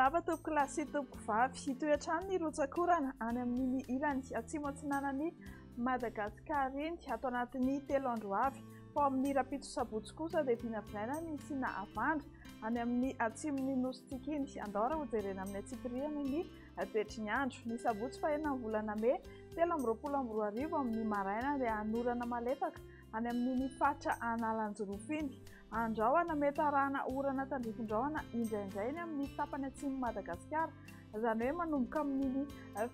Miarahaba tompoko lahy sy tompoko vavy. Hitohy hatrany ny rotsak'orana any amin'iny ilany atsimo atsinanan'i Madagasikara iny ato anatin'ny 3 andro avy. Fa ao amin'ny rahampitso sabotsy kosa dia vinavinaina ny hisiana havandra any amin'ny atsimon'ny nosintsika iny. Andao ary hojerena amin'ny antsipiriany ny toetry ny andro. Ny sabotsy fahenina ny volana mey 2023 amin'ny maraina dia hanorana malefaka any amin'iny faritra Analanjirofo iny. Andrahona mety arahana orana tandrifin-drahona indraindray ny amin'ny tapany atsimon'i Madagasikara, izany hoe manomboka amin'iny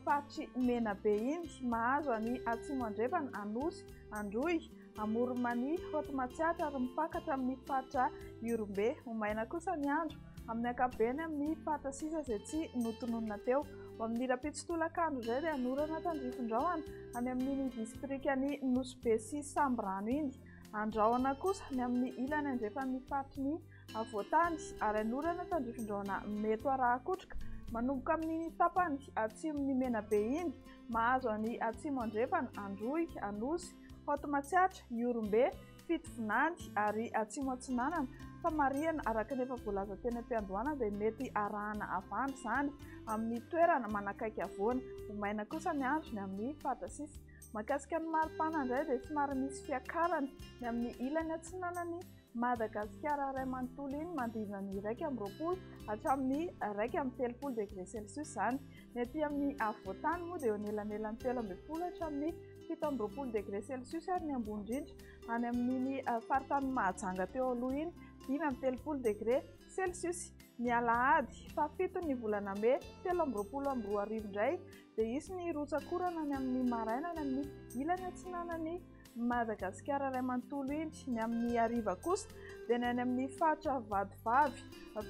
faritr'i Menabe iny, mahazo an'i Atsimo Andrefana, Anosy, Androy, Amoron'i Mania, Haute Matsiatra ary mipaka hatramin'ny faritra Ihorombe. Ho maina kosa ny andro amin'ny ankapobeny amin'ny faritra sisa izay tsy notononina teo. Ho amin'ny rahampitso tolakandro indray dia hanorana tandrifin-drahona any amin'iny distrikan'i Nosy Be sy Sambirano iny. Andrahona kosa ny amin'ny ilany andrefan'ny faritry ny afovoantany ary hanorana tandrifin-drahona mety ho arahan-kotroka manomboka amin'iny tapany atsimon'i Menabe iny, mahazo an'i Atsimo Andrefana, Androy, Anosy, Haute Matsiatra, Ihorombe, Fitovinany ary Atsimo Atsinanana, fa marihana araka ny efa voalaza teny am-piandohana dia mety arahana havandra izany amin'ny toerana manakaiky havoana. Ho maina kosa ny andro ny amin'ny faritra sisa. Mahakasika ny maripana indray dia somary misy fiakarany ny amin'ny ilany atsinanan'i Madagasikara iray manontolo iny, manodidina ny 21 hatramin'ny 31 degré celsius izany. Ny aty amin'ny afovoantany moa dia eo anelanelan'ny 13 hatramin'ny 27 degré celsius ary ny ambony indrindra any amin'iny faritanin'i Mahajanga teo aloha iny 35 degré celsius. Ny alahady faha-7 ny volana mey 2023 indray dia hisy ny rotsak'orana any amin'ny maraina any amin'ny ilany atsinanan'i Madagasikara iray manontolo iny. Ny amin'ny hariva kosa dia ny any amin'ny faritra Vatovavy,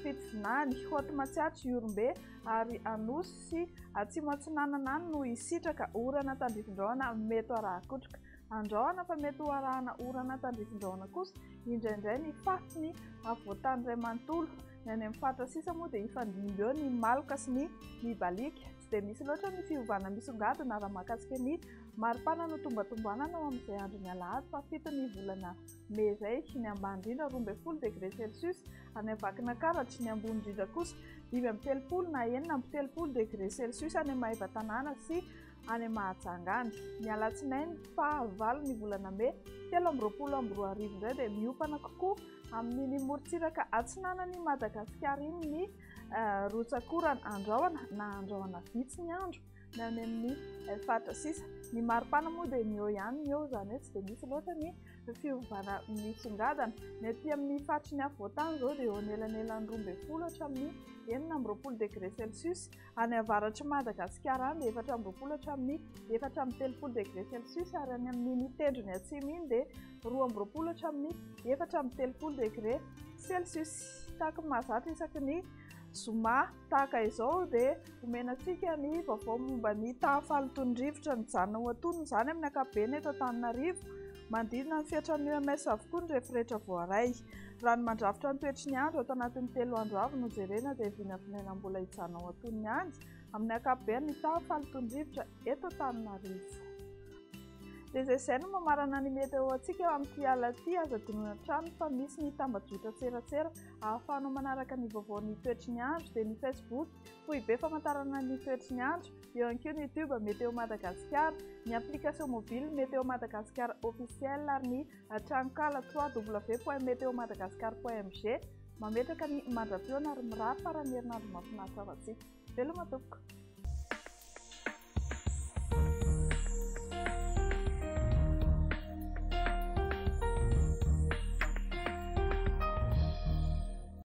Fitovinany, Haute Matsiatra, Ihorombe ary Anosy sy Atsimo Atsinanana any no hisitraka orana tandrifin-drahona mety ho arahan-kotroka. Andrahona fa mety ho arahana orana tandrifin-drahona kosa indraindray ny faritry ny afovoantany iray manontolo. Ny any amin'ny faritra sisa moa dia hifandimby eo ny maloka sy ny mibaliaka. Tsy dia misy loatra ny fiovana misongadina raha mahakasika ny maripana notombantombanana ao amin'izay andron'ny alahady fahafito ny volana mey izay. Ny ambany indrindra 12 degré celsius any Vakinankaratra, ny ambony indrindra kosa 35 na 36 degré celsius any Maevatanàna sy any Mahajanga any. Ny alatsinainy fahavalo ny volana mey 2023 indray dia miompana kokoa amin'iny morontsiraka atsinanan'i Madagasikara iny ny rotsak'orana andrahona na andrahona vitsy ny andro ny any amin'ny faritra sisa. Ny maripana moa dia ny eo ihany ny eo, izany hoe tsy dia misy loatra ny fiovana misongadina. Ny aty amin'ny faritry ny afovoantany izao dia eo anelanelan'ny 12 hatramin'ny 26 degré celsius. Any avaratr'i Madagasikara any dia 24 hatramin'ny 34 degré celsius ary any amin'iny tendrony atsimo iny dia 22 hatramin'ny 34 degré celsius. Tahaka ny mahazatra isaky ny zoma tahaka izao dia omena antsika ny vaovao momba ny taha fahalotoan'ny rivotra nijanona ho antonony izany amin'ny ankapobeny eto Antananarivo. Manodidina ny fetran'ny OMS avokoa ny refy rehetra voaray. Raha ny mandrafitra ny toetry ny andro ato anatin'ny 3 andro avy no jerena dia vinavinaina mbola hijanona ho antonony ihany amin'ny ankapobeny ny taha fahalotoan'ny rivotra eto Antananarivo. Dia izay izay no mamarana ny météo antsika eo amin'ity alina ity. Aza adinoina hatrany fa misy ny tambajotran-tserasera ahafahanao manaraka ny vaovaon'ny toetry ny andro, dia ny Facebook, foibe famantarana ny toetry ny andro, eo ihany koa ny YouTube Météo Madagasikara, ny application mobile Météo Madagascar officiel ary ny tranonkala www.meteomadagascar.mg. Mametraka ny mandra-pihaona ary mirary faran'ny herinandro mahafinaritra ho antsika. Veloma tompoko.